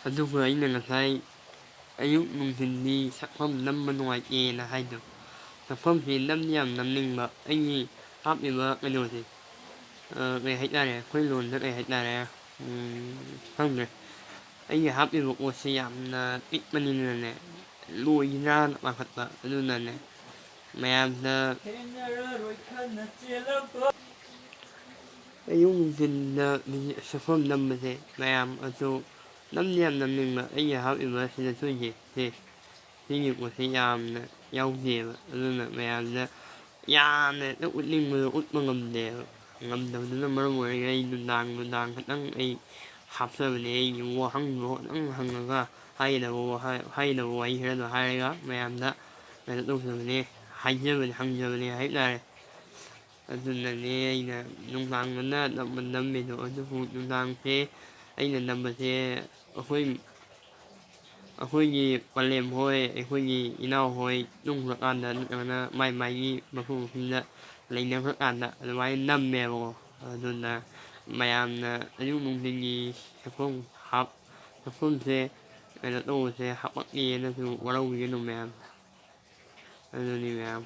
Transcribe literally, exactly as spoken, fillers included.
ꯑꯗꯨꯒ ꯑꯩꯅ ꯉꯁꯥꯏ ꯑꯌꯨꯛ ꯅꯨꯡꯊꯤꯟꯗꯤ ꯁꯛꯐꯝ ꯅꯝꯕ ꯅꯨꯡꯉꯥꯏꯇꯦꯅ ꯍꯥꯏꯗꯣ, ꯁꯛꯐꯝꯁꯤ ꯅꯝꯗꯤ ꯌꯥꯝ ꯅꯝꯅꯤꯡꯕ, ꯑꯩꯒꯤ ꯍꯥꯞꯄꯤꯕ ꯀꯩꯅꯣꯁꯦ, ꯑ, ꯀꯩ ꯍꯥꯏꯇꯥꯔꯦ, ꯑꯩꯈꯣꯏ ꯂꯣꯟꯗ ꯀꯩ ꯍꯥꯏꯇꯥꯔꯦ, ꯎꯝ, ꯈꯪꯗ꯭ꯔꯦ꯫ ꯑꯩꯒꯤ ꯍꯥꯞꯄꯤꯕ ꯄꯣꯠꯁꯦ ꯌꯥꯝꯅ ꯄꯤꯛꯄꯅꯤꯅꯅꯦ, ꯂꯣꯏꯒꯤꯗ꯭ꯔꯥꯅ ꯄꯥꯈꯠꯄ꯫ ꯑꯗꯨꯅꯅꯦ, ꯃꯌꯥꯝꯗ ꯑꯌꯨꯛ ꯅꯨꯡꯊꯤꯟꯗ ꯁꯛꯐꯝ ꯅꯝꯕꯁꯦ ꯃꯌꯥꯝ ꯑꯗꯨ ꯅꯝꯗꯤ ꯌꯥꯝ ꯅꯝꯅꯤꯡꯕ, ꯑꯩꯒꯤ ꯍꯥꯞꯄꯤꯕ ꯁꯤꯗ ꯊꯣꯛꯏꯁꯦ, ꯁꯦ, ꯁꯤꯒꯤ ꯄꯣꯠꯁꯦ ꯌꯥꯝꯅ ꯌꯥꯎꯗꯦꯕ꯫ ꯑꯗꯨꯅ ꯃꯌꯥꯝꯗ ꯌꯥꯝꯅ ꯍꯦꯛꯇ ꯎꯠꯅꯤꯡꯕꯗꯣ ꯎꯠꯄ ꯉꯝꯗꯦꯕ꯫ ꯉꯝꯗꯕꯗꯨꯅ ꯃꯔꯝ ꯑꯣꯏꯔꯒ ꯑꯩ ꯅꯨꯡꯗꯥꯡ, ꯅꯨꯡꯗꯥꯡ ꯈꯛꯇꯪ ꯑꯩ ꯍꯥꯞꯆꯕꯅꯦ꯫ ꯑꯩꯒꯤ ꯋꯥꯍꯪꯗꯣ ꯈꯛꯇꯪ ꯍꯪꯉꯒ ꯍꯥꯏꯒꯗꯕ ꯋꯥꯍ-, ꯍꯥꯏꯒꯗꯕ ꯋꯥꯍꯩ ꯈꯔꯗꯣ ꯍꯥꯏꯔꯒ ꯃꯌꯥꯝꯗ ꯀꯩꯅꯣ ꯇꯧꯖꯕꯅꯦ, ꯍꯥꯏꯖꯕꯅꯦ, ꯍꯪꯖꯕꯅꯦ ꯍꯥꯏꯇꯥꯔꯦ꯫ ꯑꯗꯨꯅꯅꯦ ꯑꯩꯅ ꯅꯨꯡꯗꯥꯡꯗꯅ ꯅꯝꯕ ꯅꯝꯃꯤꯗꯣ꯫ ꯑꯗꯨꯕꯨ ꯅꯨꯡꯗꯥꯡꯁꯦ ꯑꯩꯅ ꯅꯝꯕꯁꯦ ꯑꯩꯈꯣꯏ, ꯑꯩꯈꯣꯏꯒꯤ ꯄꯂꯦꯝ ꯍꯣꯏ, ꯑꯩꯈꯣꯏꯒꯤ ꯏꯅꯥꯎ ꯍꯣꯏ ꯇꯨꯝꯈ꯭ꯔꯀꯥꯟꯗ ꯅꯠꯇ꯭ꯔꯒꯅ ꯃꯥꯏ ꯃꯥꯏꯒꯤ ꯃꯐꯝ ꯃꯐꯝꯗ ꯂꯩꯅꯈ꯭ꯔꯀꯥꯟꯗ ꯑꯗꯨꯃꯥꯏꯅ ꯅꯝꯃꯦꯕꯀꯣ꯫ ꯑꯗꯨꯅ ꯃꯌꯥꯝꯅ ꯑꯌꯨꯛ ꯅꯨꯡꯊꯤꯟꯒꯤ ꯁꯛꯐꯝ ꯍꯥꯞ-, ꯁꯛꯐꯝꯁꯦ ꯀꯩꯅꯣ ꯇꯧꯕꯁꯦ ꯍꯥꯄꯛꯑꯦꯅꯁꯨ ꯋꯥꯔꯧꯕꯤꯒꯅꯨ ꯃꯌꯥꯝ꯫ ꯑꯗꯨꯅꯤ ꯃꯌꯥꯝ꯫